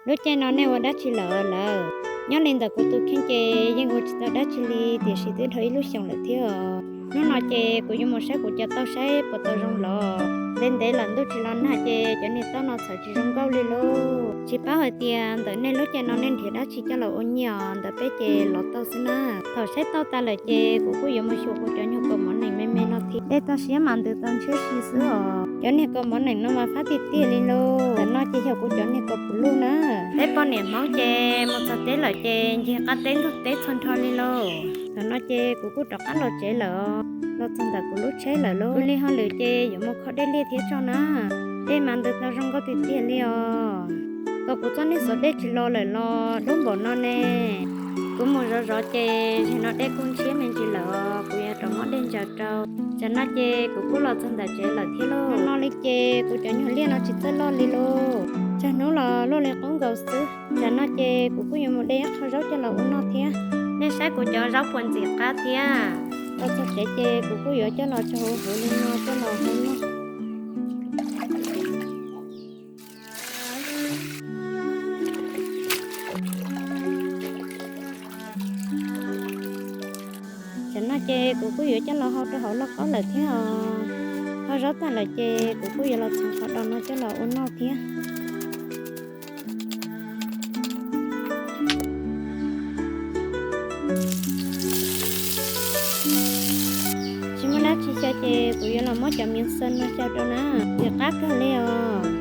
Lub caij no nej ua dab tsi lawm lawm? Nyob li ntawm kuv tus kheej ces yeej ua tsis tau dab tsi li, tiam sis twb dhau ib lub xyoos lawm thiab os. Hnub no ces kuv yuav mus saib kuv cov tauj saib puas tau zoo los. Ntev ntev lawm ntuj tsis los nag ces cov niag tauj no txhawm tsis zoo nkauj li lauj. Tsis paub hais tias ntawm nej lub caij no nej nrhiav dab tsi coj los ua nyiaj os, ntawm peb ces los tauj xwb na. Thaum saib tauj tas lawm ces kuv kuj yuav mus xyuas kuv cov nyuag kaus mov neem me me no thiab. Dej toj siab mas ntws tau ntshiab si xwb os. Cov niag kaus mov neem no mas fab tiag tiag li lauj. Tam no ces yog kuv cov niag kaus puv luj na. Peb poj niam Hmoob ces mus txog teb lawm ces ncig qab teb ntug teb txhua nrho li lauj. Tam no ces kuv kuj rov qab los tsev lawm os, los txog ntawm kuv lub tsheb lawm lauj. Kuv li hauj lwm ces yuav mus kho dej liaj thiab tso na. Dej mas ntws tau zoo nkauj tiag tiag li os. Kom kuv txoj niag xov dej tsis los lawm los dub npaum no ne. Kuv mus zov zov ces zaum no dej kuj ntshiab me ntsis lawm os, kuv yuav rov muab dej ntsaws rau. Tam no ces kuv kuj los txog ntawm tsev lawm thiab lauj. No li ces kuv cov nyuag liaj no tsis txawj loj li lauj. Tsawg hnub los luaj li qub nkaus xwb. Tam no ces kuv kuj yuav mus de ib qho zaub coj los ua noj thiab. Nej saib kuv cov zaub puas ntxim qab thiab. Los txog tsev ces kuv kuj yuav coj los tso hauv hauv li no coj los hau noj. Tam no ces kuv kuj yuav coj los hau rau hauv lauj kaub lawm thiab os. Hau zaub tag lawm ces kuv kuj yuav los txhoov qhov dos no coj los ua noj thiab. Tsis muaj dab tsi xyaw ces kuv yuav los muab cov mias xaw no xyaw rau na. Ntxim qab kawg li os.